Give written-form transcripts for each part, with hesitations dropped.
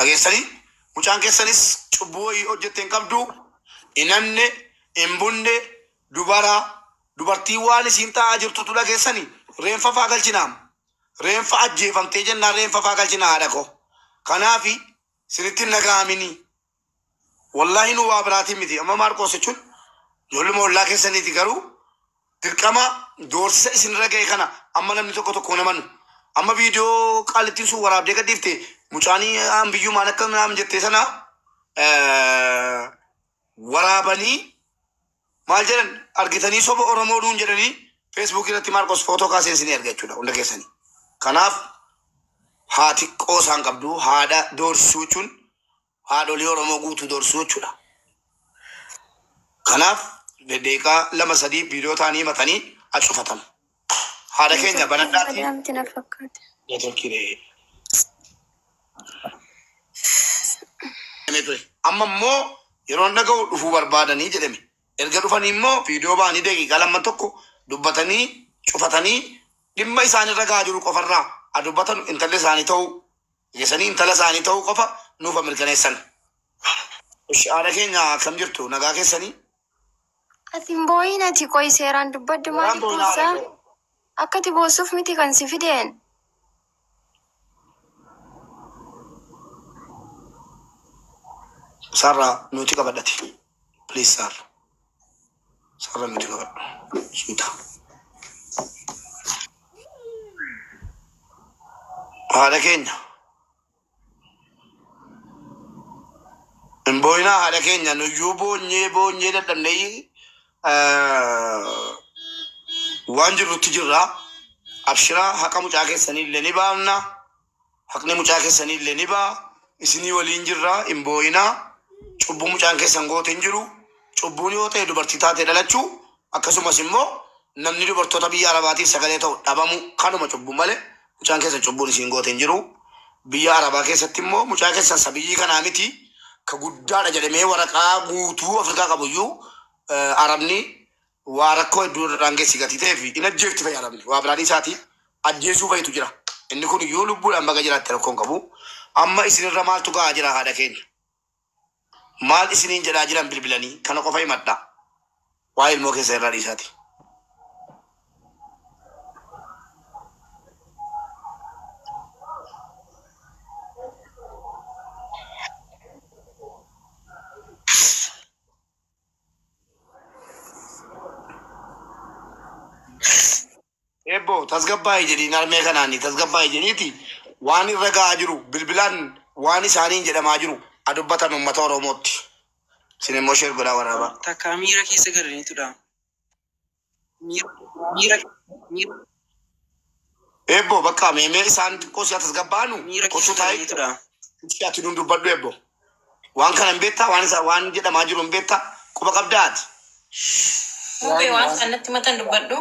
Dhageessanii mucaan keessanis cubbuu wayii hojjette hin qabdu, hin hanne, hin bunne, dubara dubartii waan isiin taa'aa jirtutu dhageessanii reenfa faa galchinaam. Reenfa ajjeefamtee jennaan reenfa faa galchinaa haadha koo. Kanaafi sinitti hin dhaga'aminii. Wallaahi nu waa biraatiin miti. Amma Maarqoos jechuun ijoolluma ollaa keessaniiti garuu dirqama doorsisa isinirra ga'e kana amma namni tokko tokko hin amanu. Amma viidiyoo qaalittiin sun waraabdee gadhiifte mucaanii hambiyyuu maal akka naam jettee sana waraabanii maal jedhan argitanii soba Oromoo duun jedhanii Feesbuukii irratti Maarqos footoo kaasee isinii erga jechuudha hunda keessanii. Kanaaf haati qoosaan qabdu haadha doorsisuu jechuun haadholii Oromoo guutuu doorsisuu jechuudha. Kanaaf daqiiqaa 2 3 viidiyoo ta'anii himatanii acufatan. Haadha keenya Networkiin banadhaatii badaa miti na fakkaate. networkii ture. Amma immoo yeroon dhaga'u dhufuu barbaadanii jedhame. Erga dhufanii immoo viidiyoo ba'anii daqiiqaa 2 1 dubbatanii cufatanii dhimma isaanirra gahaa jiru qofarraa haa dubbatan intalli isaanii ta'uu geessanii intala isaanii ta'uu qofa nuuf haa mirkaneessan. Ishi haadha keenya akkam jirtu nagaa keessanii? Ati hin boo'in ati qo'i seeraan dubbadhu Seeraan maaliif boo'inaa haadha boossaa? koo. Akka ati boossuuf miti kan si fideen. Sarara nuti qabadhati. Please Sarra. Sarara nuti qabadhu. Suuta. Haadha keenya. Hin boo'inaa haadha keenya nuyyuu boonyee boonyee dadhabnee waan jirrutti jirra. Abshiraa haqa mucaa keessanii illee ni baafna. Haqni mucaa keessanii illee ni ba'a. Isinii waliin jirra. Hin boo'inaa. Cubbuu mucaan keessan goote hin jiru. Cubbuun yoo ta'e dubartii taate dhalachuu akkasumas immoo namni dubartoota biyya Arabaatiif sagalee ta'u dhabamu kanuma cubbuu malee mucaan keessan cubbuun isiin goote hin jiru. Biyya Arabaa keessatti immoo mucaa keessan sabiyyii kanaa miti ka guddaadha jedhamee waraqaa guutuu Afrikaa qabu iyyuu Arabni waa rakkoo hedduu irraan geessi gatii ta'ee fi hin ajjeefti fa'i Arabni waa biraan isaati ajjeesuu fa'itu jira. Inni kun iyyuu lubbuudhaan baga jiraatte rakkoon qabu. Amma isinirra maaltu gahaa jira haadha keenya? Maal isiniin jedhaa jiran bilbilanii kana qofa himadha. Waa ilmoo keessa irraa dhiisaati. Eebbo tasgabbaa'ii jedhiin harmee kanaani tasgabbaa'ii jedhiiti waan irra gahaa jiru bilbilaan waan isaaniin jedhamaa jiru adubbatan uummata Oromootti. Isin immoo share godhaa waraabaa. Takka miira keessa galaniitudha. Miira miira miira Eebbo bakka meemee isaan xiqqoo si'a tasgabbaa'anu miira gochuu keessa taa'ee galaniitudha. ati nun dubbadhu eebbo. Waan kana hin beektaa waan isaa waan jedhamaa jiru hin beektaa quba qabdaa ati. Mubee waan kanatti matan dubbadhu.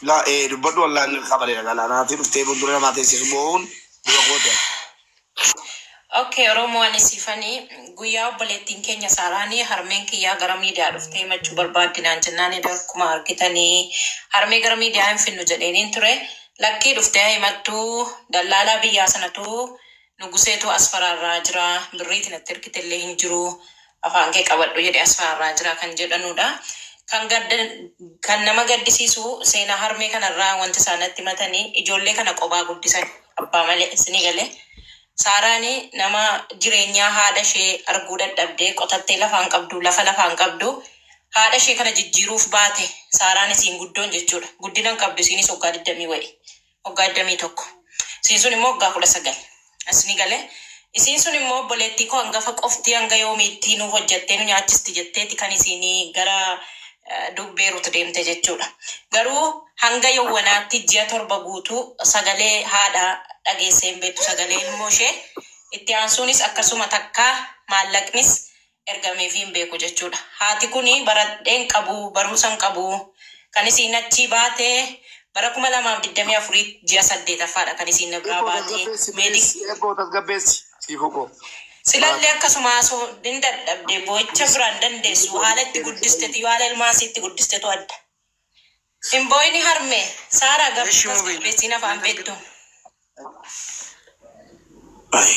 La dubbadhu wallaan kabalee dhagaa naati dhuftee fuuldura namaa teessisu boo'uun dura goote. Okay, Oromoo ani siifanii guyyaa obboleettiin keenya Saaraanii harmeen kiyyaa gara miidiyaa dhuftee himachuu barbaaddinaan jennaan akkuma argitanii harmee gara miidiyaa hin finnu jedheeniin ture. Lakkii dhuftee himattuu dallaalaa biyyaa sanatu nuguseetu as faraarraa jira birriitiin natti ergite illee hin jiru afaan kee qabadhu jedhe as faraarraa jira kan jedhanudha. Kan gadda kan nama gaddisiisu seenaa harmee kanarraa wanti isaan natti himatanii ijoollee kana qobaa guddisan abbaa malee isinii galee. Saaraan nama jireenyaa haadha ishee arguu dadhabdee qotattee lafaan qabdu lafa lafaan qabdu haadha ishee kana jijjiiruuf baate Saaraan isiin guddoon jechuudha. Guddina hin qabdu isiinis waggaa 20 wayi. Waggaa 21. Isiin sun immoo waggaa 19. Asni galee. Isiin sun immoo obboleettii koo hangafa qofti hanga yoomiitti nu hojjattee nu nyaachisti jetteeti kan isiinii gara Beerut deemte jechuudha. Garuu hanga yawwanaatti ji'a 7 guutuu sagalee haadha dhageessee hin beektu sagalee ilmoo ishee itti aansuunis akkasuma takkaa maallaqnis ergameefii hin beeku jechuudha. Haati kuni baradheen qabu barumsa hin qabu kan isiin achii baatee bara 2024 ji'a 8ffaadha kan isiin na biraa Eebboo baatee tasgabbeessi meedik please eebboo tasgabbeessi siifuu koo. Silallee akkasuma osoo hin dadhabde boo'icha biraan dandeessu haala itti guddistetu haala ilmaa isiitti guddistetu adda. Hin boo'ini harme Saaraa gab Eshi mubee tasgabbeessiin afaan beektu. Ay.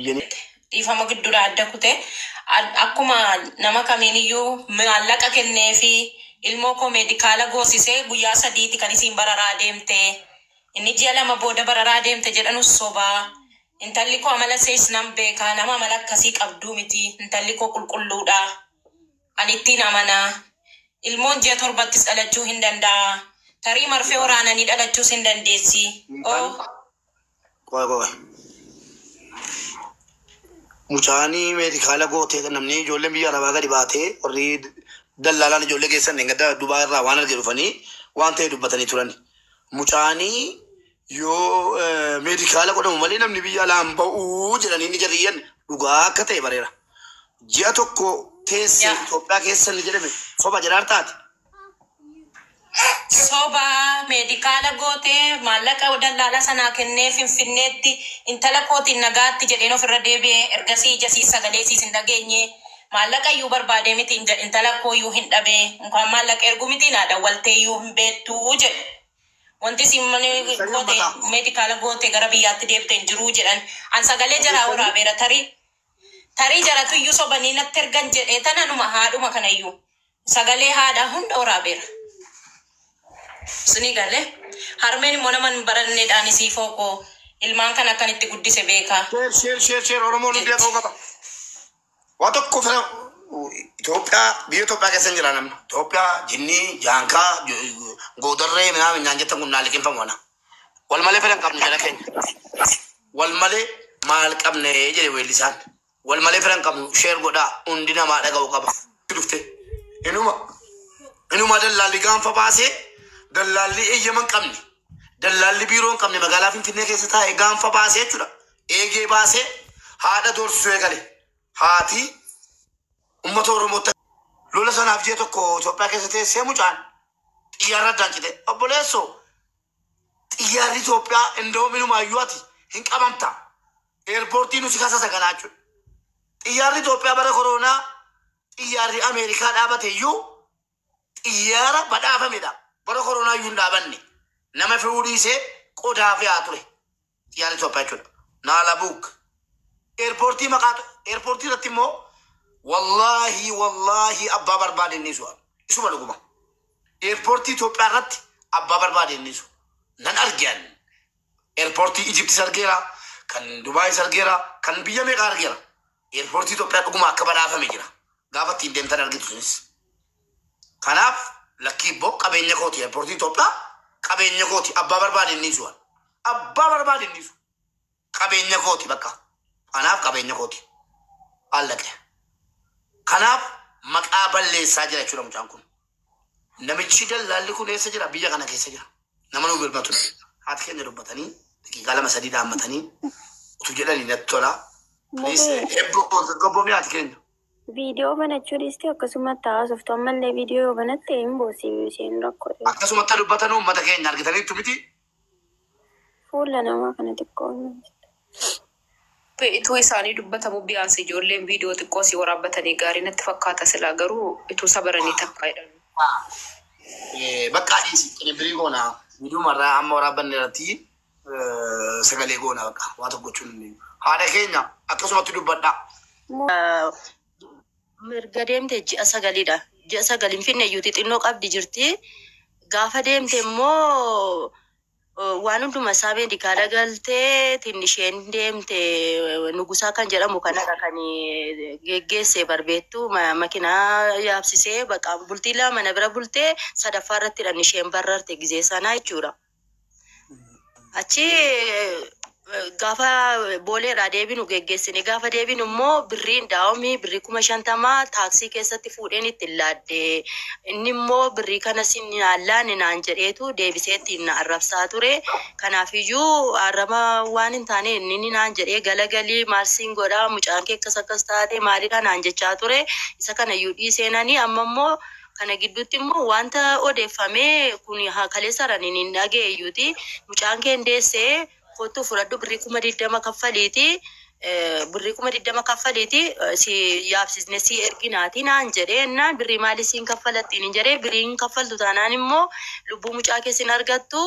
Iyyanii. Dhiifama gidduudha adda kute. Akkuma nama kamiiniyyuu maallaqa kenneefi ilmoo koo meedikaala goosisee guyyaa 3ti kan isiin bararaa deemte. Inni ji'a 2 booda bararaa deemte jedhanus sobaa. Intalli koo amala sees nan beeka. Nama amala akkasii qabduu miti. Intalli koo qulqulluudha. Ani ittiin amanaa. Ilmoon ji'a 7ttis dhalachuu hin danda'a. Tarii marfee waraananii dhalachuus hin dandeessi. Oh. Qoy qoy. Mucaanii meedikaala gootee namni ijoolleen biyya arabaa gadi baatee warri dallaalaan ijoollee keessan gadda Dubaa irraa waan arge dhufanii waan ta'e dubbatanii turan. Mucaanii yoo meedikaala godhamu malee namni biyya alaan ba'uu jedhanii ni jarriyyan dhugaa akka ta'e bareera. Ji'a 1 teesse Itoophiyaa keessa ni jedhame soba jedhaan taate. Soba, meedikaala gootee maallaqa dallaala sanaa kennee Finfinneetti intala kootiin nagaatti jedheen ofirra deebi'e. Ergasii ija siis sagalee siis hin dhageenye. Maallaqa iyyuu barbaadee miti, intala koo iyyuu hin dhabee inkaan maallaqa ergu miti naa dawwaltee iyyuu hin beektuu jedhe. Wanti isin mana goote meedikaala goote gara biyyaatti deebite hin jiruu jedhan. An sagalee jaraa waraabeera, tarii tarii jaratu iyyuu sobanii natti ergan jedhee tananuma haadhuma kana iyyuu sagalee haadhaa hunda waraabeera. Isinii galee harmeen immoo nama hin baranneedhaan isii fookoo ilmaan kan akkan itti guddise beekaa. Share share share share Oromoon hundi dhaga'uu qaba. Waa tokko fira Itoophiyaa biyya Itoophiyaa keessa hin jira namni. Itoophiyaa jinnii jaankaa goodarree minaa naan jettan kun naan liqimfamu ana. Wal malee fira hin qabnu jala keenya. Wal malee maal qabne jedhe weellisaan. Wal malee fira hin qabnu, share godhaa, hundi namaa dhaga'uu qaba. Dhufte inuma inuma dallaalli gaanfa baasee, dallaalli eeyyama hin qabne, dallaalli biiroo hin qabne magaalaa Finfinnee keessa taa'e gaanfa baasee jechuudha. Eegee baasee haadha doorsisuu eegale. Haati uummata Oromootti lola sanaaf ji'a 1 Itoophiyaa keessa teessee mucaan xiyyaarra addaan cite. Obboleessoo, xiyyaarri Itoophiyaa inda'oo minumaayyuu ati hin qabamta. Eerpoortii nu si kasasa kanaa jechuudha. Xiyyaarri Itoophiyaa bara koronaa xiyyaarri Ameerikaa dhaabate iyyuu xiyyaara badhaafamedha. Bara koronaa iyyuu hin dhaabanne. Nama fe'uu dhiisee qodaa fe'aa ture. Xiyyaarri Itoophiyaa jechuudha. Naalabuuk. Eerpoortii maqaa eerpoortii irratti immoo wallaahi wallaahi abbaa barbaade inni isu. Isuma dhuguma. Eerpoortii Itoophiyaa irratti abbaa barbaade inni isu. Nan arge ani. Eerpoortii Ijiptis argeera. Kan Dubaayis argeera. Kan biyya meeqaa argeera. Eerpoortii Itoophiyaa dhuguma akka badhaafame jira. Gaafa ittiin deemtan argitu sunis. Kanaaf lakkii ibboo, qabeenya kooti, eerpoortii Itoophiyaa qabeenya kooti, abbaa barbaade inni isu. Abbaa barbaade inni isu. Qabeenya kooti bakka. Kanaaf qabeenya kooti. Allaqe. Kanaaf maqaa balleessaa jira jechuudha mucaan kun. Namichi dallaalli kun eessa jira? Biyya kana keessa jira. Nama nu birmatu. Haati keenya dubbatanii daqiiqaa 2 3 dhaammatanii utuu jedhanii natti tola. Please, eebboo gaggaboomii haati keenya. Viidiyoo banachuu dhiistee akkasumatti haasoftu, ammallee viidiyoo yoo banatte hin boosii isheen rakkoo. Akkasumatti dubbatan uummata keenya argitaniittu miti. Fuula namaa kana xiqqoo. Ituu isaanii dubbatamu biyaansi ijoolleen viidiyoo xiqqoo si waraabbatanii gaarii natti fakkaata, silaa garuu ituu sabaranii takkaa jedhan. Bakka dhiisi qinibbirii goona. Viidiyoo marraa amma waraabbanne irratti sagalee goona, bakka waa tokko gochuun hin dandeenyu. Haadha keenya, akkasumatti dubbadhaa. Mirga deemte ji'a 9dha. Ji'a 9 hin finne iyyuu xixinnoo qabdi jirti. Gaafa deemte immoo waan hunduma isaa meedikaala galtee tin isheen deemte Nugusaa kan jedhamu kanadha kan geggeesse barbeettu makinaa yaabsisee baqa bultii 2 na bira bultee sadaffaa irrattidha isheen barrarte gizee sanaa jechuudha. Achi gaafa booleedhaa deebinu geggeessine, gaafa deebinu immoo birriin daa'omii birrii 50,000 taaksii keessatti fuudheen ittiin laadde. Inni immoo birrii kana sin naan laanne naan jedheetu deebisee ittiin na arrabsaa ture. Kanaafiyyuu arraba waan hin taane inni naan jedhee galagalii maal siin godhaa, mucaan kee akkas akkas taate maalidha naan jechaa ture. Isa kana iyyuu dhiiseenanii amma immoo kana gidduutti immoo wanta odeeffamee kun haa kaleessaraan hin dhaga'e. Mucaan kee deessee kottu fudhadhu, birrii 20,000 kaffaliiti, birrii 20,000 kaffaliiti si yaabsisne si erginaati naan jedhee naan birrii maali siin kaffalattiin hin jedhee, birriin kaffaltu taanaan immoo lubbuu mucaa keessin argattu.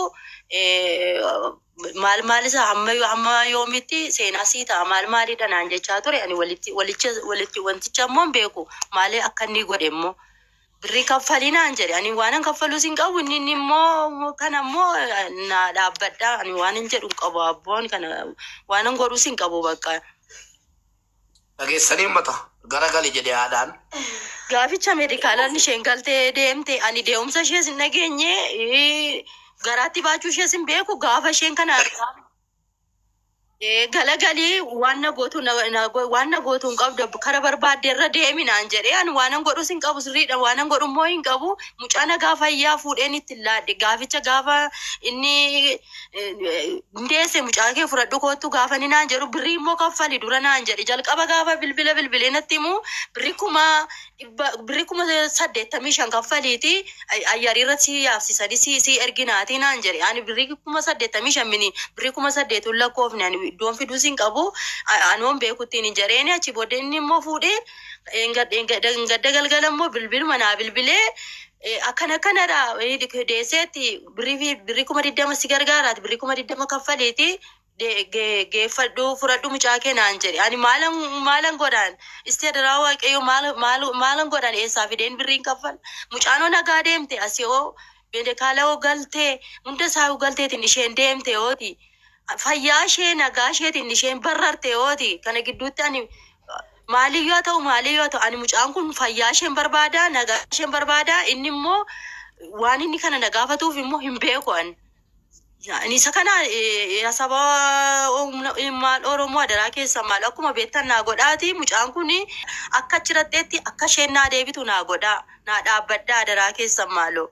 Maal maal isaa hamma yoomitti seenaa sii ta'a maal maalidha naan jechaa ture. Ani walitti walicha walitti wanticha immoo hin beeku, maali akka inni godhe immoo. Birrii kaffalii naan jedhe. Ani waan kaffaluus hin qabu. Inni immoo kana immoo na dhaabbadha. Ani waan hin jedhu hin qabu, abboon kana waan hin godhuus hin qabu bakka. Dhageessanii uummata, garagali jedhe haadhaan. Gaaficha meedikaalaan isheen galtee deemte, ani deemsa ishees hin dhageenye, garaatti baachuu ishees hin beeku. Gaafa isheen kana galagalii waan na gootu waan na gootu hin qabdu, kara barbaadde irra deemi naan jedhee. Ani waan an godhus hin qabu, sirriidha, waan an godhu immoo hin qabu. Mucaa nagaa fayyaa fuudheen itti laadhe. Gaaficha gaafa inni deesse, "Mucaa kee fudhadhu kootu," gaafa inni naan jedhu, "Birrii immoo kaffali dura," naan jedhe. Jalqaba gaafa bilbila bilbilee natti himu, birrii 100,000, birrii 85,000 kaffaliiti ayyariirra si yaabsisanii si erginaatii naan jedhe. Ani birrii 85,000 mini, birrii 8,000 lakkoofne. Ani iddoon fiduus hin qabu, anoon beekuttiin hin jedheeni. Achi booddee inni immoo fuudhee gadda galgala immoo bilbiluma naa bilbilee, "Akkana akkanadha, deesseetti, birrii 20,000 si gargaaraati, birrii 20,000 kaffaliiti geeffadhu, fudhadhu mucaa kee," naan jedhe. Ani maalan godhaan? Isti adaraa Waaqayyo, maalan godhaan? Eessaa fideen birriin kaffal? Mucaanoo nagaa deemte, asii hoo meedikaala hoo galtee, hunda isaa hoo galteetiin isheen deemte hooti, fayyaa ishee nagaa isheetiin isheen barrarte hooti. Kana gidduutti ani maaliyyoo haa ta'u, maaliyyoo haa ta'u, ani mucaan kun fayyaa isheen barbaada, nagaa isheen barbaada. Inni immoo waan inni kana na gaafatuuf immoo hin beeku ani. Ani isa kana saba maal Oromoo, adaraa keessa maal akkuma beektan naa godhaati. Mucaan kun akka achiratteetti akka isheen naa deebitu naa godhaa, naa dhaabbadhaa, adaraa keessan maaloo.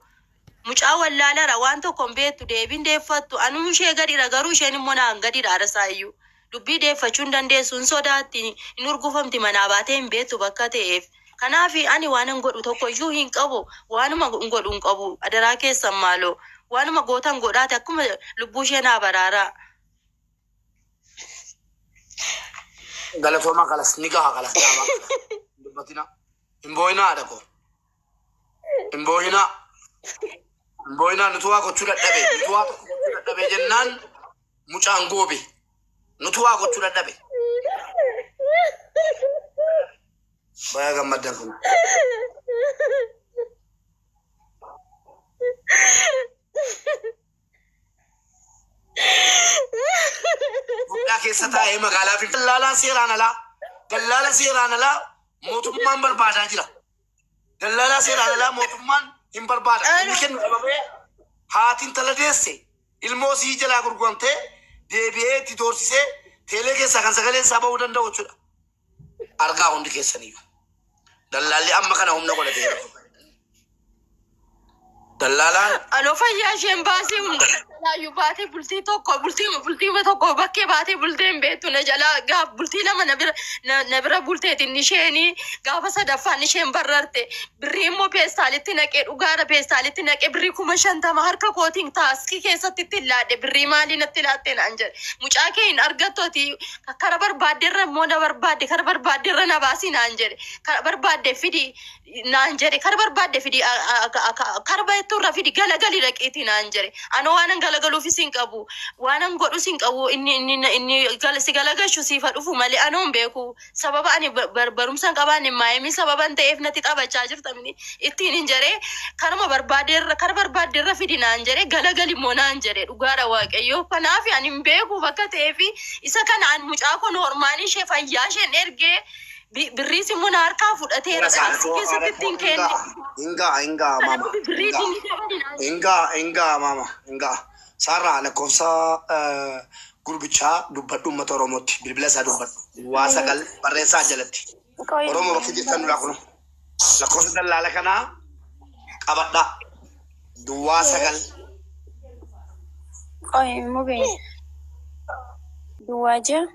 Mucaa wallaalara, waan tokko hin beektu, deebiin deeffattu. Anuu ishee gadidha, garuu isheen immoo naan gadidha. Arasaayyuu dubbii deeffachuu hin dandeessu, hin sodaatti, hin urgufamti, manaa baatee hin beektu bakka ta'eef. Kanaaf ani waan hin godhu tokko iyyuu hin qabu, waanuma hin godhu hin qabu. Adaraa keessan maaloo, waanuma gootan godhaate, akkuma lubbuu ishee naa baraaraa. Galatoomaa, kalas ni gaha, kalas dhaabaa. Dubbatina. Hin boo'inaa, haadha koo. Hin boo'inaa. Hin boo'inaa. Nutu waa gochuu dadhabe. Nutu waa tokko gochuu dadhabe jennaan mucaan goobe. Nutu waa gochuu dadhabe. Baay'ee gammaddan kun. Itoophiyaa keessa taa'ee magaalaa Finfinnee. Dallaalaa seeraan alaa. Dallaala seeraan alaa mootummaan barbaadaa jira. Dallaalaa seeraan alaa mootummaan hin barbaada. Inni kennu dhabamee haati intala deesse ilmoo sii jalaa gurguramtee deebi'ee itti doorsisee teelee keessaa kan sagaleen isaa bahuu danda'u jechuudha. Argaa hundi keessaniyyuu. Dallaalli amma kana humna godhatee jira. Dallaalaan Anoo fayyaa isheen baasee hunda jalaayyuu baatee bultii tokko bultii tokko bakkee baatee bultee hin beektu. Na jalaa gaaf bultii 2 na bira bulteetiin isheen gaafa sadaffaan isheen barrarte. Birrii immoo peestaalitti naqee, dhugaadha, peestaalitti naqee birrii 50,000 harka kootiin taaskii keessatti itti laadhe. "Birrii maalii natti laatte?" naan jedhe. "Mucaa kee hin argattooti, kara barbaaddeerra immoo na barbaadde, kara barbaaddeerra na baasii," naan jedhe. "Kara barbaadde fidi," naan jedhe. "Kara barbaadde fidi, kara baay'attuurra fidi, galagali dhaqiitii," naan jedhe. Anoo waanan galagaluufis hin qabu, waanan godhus hin qabu. Inni si galagashu siifa dhufu malee anoo hin beeku. Sababa ani barumsa hin qabaanne maayimii sababan ta'eef natti taphachaa jirtamni ittiin hin jedhee. Karuma barbaaddeerra, kara barbaaddeerra fidi naan jedhe, galagali immoo naan jedhe. Dhugaadha Waaqayyo, kanaaf ani hin beeku bakka ta'eefi isa kana. Ani mucaa kun hormaanii ishee fayyaa isheen ergee birriis immoo na harkaa fudhateera, taaksii keessatti ittiin kenne. Hingaa, hingaa, mama. Kanaaf birrii ittiin dabali naan Hingaa, hingaa, mama, hingaa. Saarraa, lakkoofsa gurbichaa dubbadhu uummata Oromootti. Bilbila isaa dubbadhu. Waa sagal barreessaa jalatti. Oromoo bakki jirtan duraa kun. Lakkoofsa dallaala kanaa qabadhaa. 09. Qoy, mubee. 06.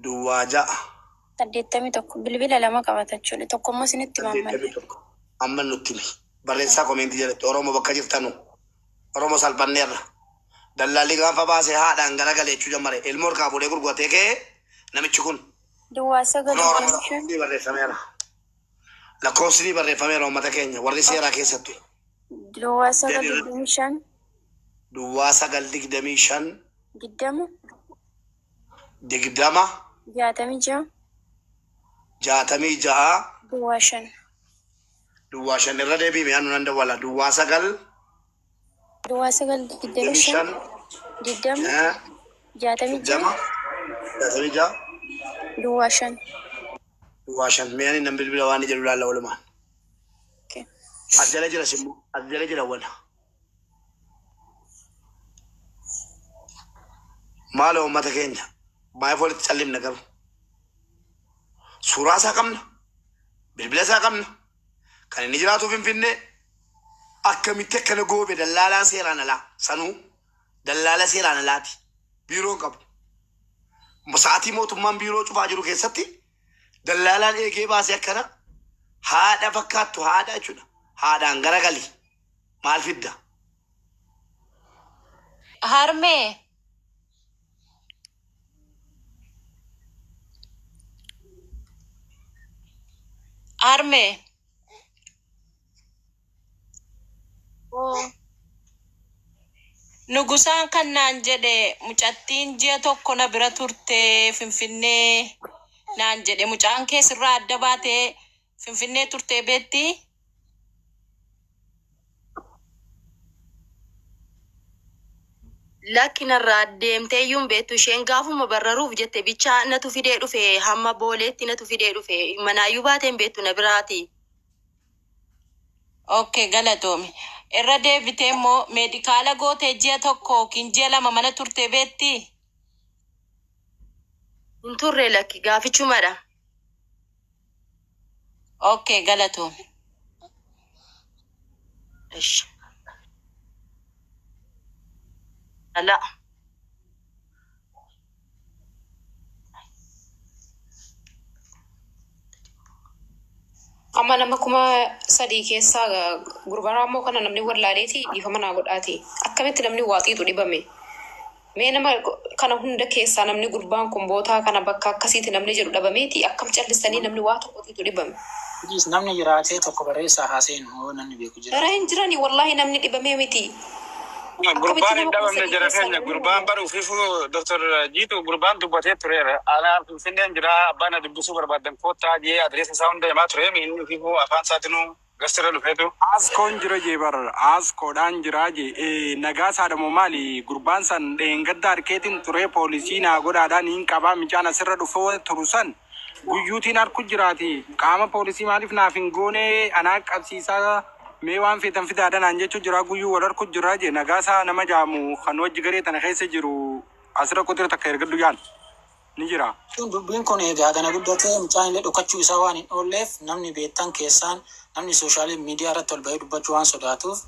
06. 81, bilbila lama qabata jechuudha. Tokko immoo isinitti 81 maammalle. Amma nutti himi. Barreessaa komeentii jalatti, Oromoo bakka jirtanu. Oromoo, salphanneerra. Dallaalli gaafa baasee haadhaan garagalee jechuu jammare. Ilmoo harkaa fuudhee gurguratee ka'ee namichi kun. 09 Kun Oromoo 25. Lakkoofsi barreeffameera. Lakkoofsi ni barreeffameera, uummata keenya warri seeraa keessattu. 09 25. 09 25. 20 20 66 66 05. 05 irra deebii mi'aan nunan dawwala. 09 09 25 25 20 66 20 66 05. 05 mi'aan nan bilbila waan jedhu laalla walumaan. Okay. As jala jira simmoo as jala jira wala. Maaloo uummata keenya baay'ee walitti callimna garuu. Suuraa isaa qabna. Bilbila isaa qabna. Kan inni jiraatu Finfinnee akkamitti akkana goobe dallaalaa seeraan alaa sanuu dallaala seeraan alaati. Biiroo hin qabu. Sa'aatii mootummaan biiroo cufaa jiru keessatti dallaalaan eegee baasee akkana haadha fakkaattu haadha jechuudha. Haadhaan garagali maal fidda? Harmee harmee Oo. Nugusaan kan naan jedhe mucattiin ji'a tokko na bira turte Finfinnee naan jedhe mucaan kee sirraa adda baatee Finfinnee turtee beetti. Lakkinarraa deemtee iyyuu hin beektu isheen gaafuma barraruuf jette bichaa natu fidee dhufe hamma booleetti natu fidee dhufe manaayyuu baatee hin beektu na biraati. Okay, galatoomi. Irra deebitee immoo meedikaala gootee ji'a tokko yookiin ji'a lama mana turtee beetti. Hin turre lakki gaafichumadha. Okay, galatoomi. Ish. Ala. Amma nama 3000 keessaa gurbaa ammoo kana namni wallaaleeti dhiifama naa godhaati. Akkamitti namni waaxiitu dhibame? Mee nama kana hunda keessaa namni gurbaan kun bootaa kana bakka akkasiiti namni jedhu dhabameeti akkam callistanii namni waa tokkotiitu dhibame? Please namni jiraatee tokko barreessaa haaseen hoo namni beeku jira. Dara hin jirani wallahi namni dhibamee miti. Akkamitti Gurbaan hin nama kuma dhabamne sadii jara keessaa keenya namni gurbaan wallaale? bara ufiifuu Dr. Jiitu gurbaan dubbatee tureera. Anaa Finfinneen jira abbaan na dubbisuu barbaadan koottaa jee adreessa isaa hunda himaa ture inni ufiifuu afaan isaatinuu gastirra dhufeetu. Askoon jira jee bar askoodhaan jira jee nagaa saadhamoo maali gurbaan san dheengadda harkeetiin ture poolisii naa godhaadhaan hin qabaa micaan asirra dhufee turu san guyyuutiin harku jiraati qaama poolisii maaliif naaf hin goone anaa qabsiisaa mee waan feetan fidaadha naan jechuu jira guyyuu wal harku jira jee nagaa isaa nama jaamu kan wajji garee tana keessa jiru asirra qotira takka ergadhu yaal ni jira. Dubbiin kun egaa kana guddatee mucaan illee dhokachuu isaa waan hin oolleef namni beektan keessaan namni sooshaal miidiyaa irratti ol bahee dubbachuu waan sodaatuuf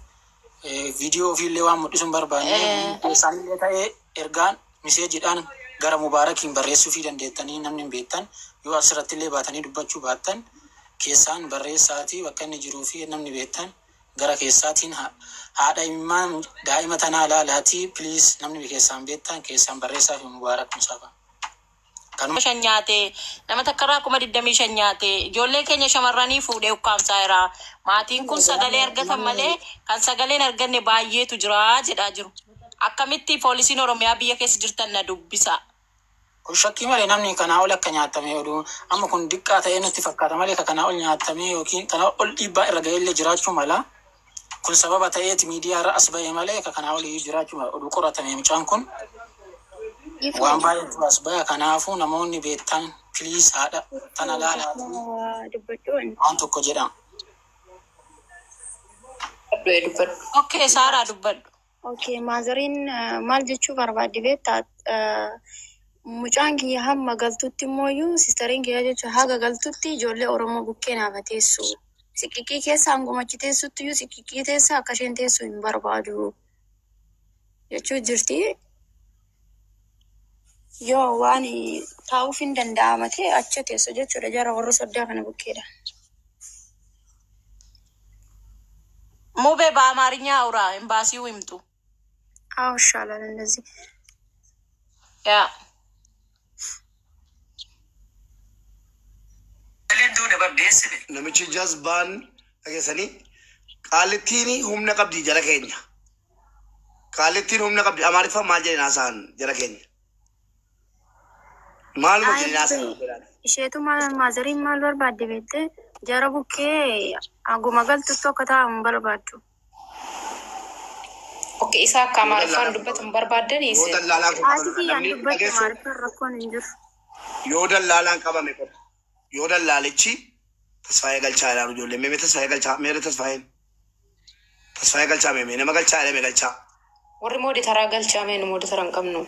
viidiyoo ofiillee waan mul'isuu hin barbaanne keessaan illee ta'ee ergaan miseejiidhaan gara mubaarakiin barreessuu fi dandeettanii namni hin beektan yoo asirratti illee baatanii dubbachuu baattan keessaan barreessaatii bakka inni jiruu fi namni beektan gara keessaatiin haadha imimmaan daa'ima tanaa laalaatii please namni keessaan beektan keessaan barreessaa fi mubaarak musaafa. Kanuma Shan nyaate nama takkarraa 25,000 nyaate ijoollee keenya shamarranii fuudhee ukkaamsaa jira. Maatiin kun sagalee argatan malee kan sagalee hin arganne baay'eetu jira jedhaa jiru. Akkamitti poolisiin Oromiyaa biyya keessa jirtan na dubbisa. Kun shakkii malee namni kanaa ol akka nyaatame oduu amma kun diqqaa ta'ee nutti fakkaata malee ka kanaa ol nyaatamee yookiin kanaa ol dhiibbaa irra ga'ellee jiraachuu mala. Kun sababa ta'eeti miidiyaa irra as ba'e malee ka kanaa ol jiraachuu mala oduu qoratame mucaan kun waan baay'eetu as baya kanaafuu namoonni beektan please haadha tana laalaatii Dubbadhu. waan tokko jedhama. Dubbadhu. Okay, Saaraa dubbadhu. Okay, maazariin maal jechuu barbaadde beektaa? Mucaan kiyya hamma galtutti immoo sistariin kiyya jechuun haga galtutti ijoollee Oromoo bukkee naaf teessu. Siqiqii keessa hanguma achi teessutti iyyuu siqiqii teessa akka isheen teessu hin barbaadu jechuu jirti. Yoo waan taa'uuf hin danda'ama ta'e achi teessu jechuudha jara warra soddaa kana bukkeedha. ሙቤ በአማርኛ አውራ ኤምባሲው ይምጡ። አዎ ይሻላል እንደዚህ። ያ Namichi jazbaan dhageessanii qaalittiin humna qabdi jara keenya. Kaallittiin humna qabdi. Amaariffaan maal jedheen haasa'an jara keenya? Maaluma jedheen haasa'an? Isheetu maazariin maal barbaadde beektee jara bukkee haguma galtutti akka taa'amu barbaaddu. Okay, isa akka Yoo Amaariffaan dallaalaan dubbatan barbaaddanii yoo isin. dallaalaan kun Haati qabame kiyyaan namni dubbatti dhageessu Amaariffaan rakkoon hin jiru. yoo dallaalaan qabame qofa yoo dallaalichi Tasfaayee galchaa ilaalu ijoollee meemee Tasfaayee galchaa meerre Tasfaayeen Tasfaayee galchaa meemee nama galchaa jedhame galchaa. Warri mooditaraa galchaa mee nu mooditara hin qabnu.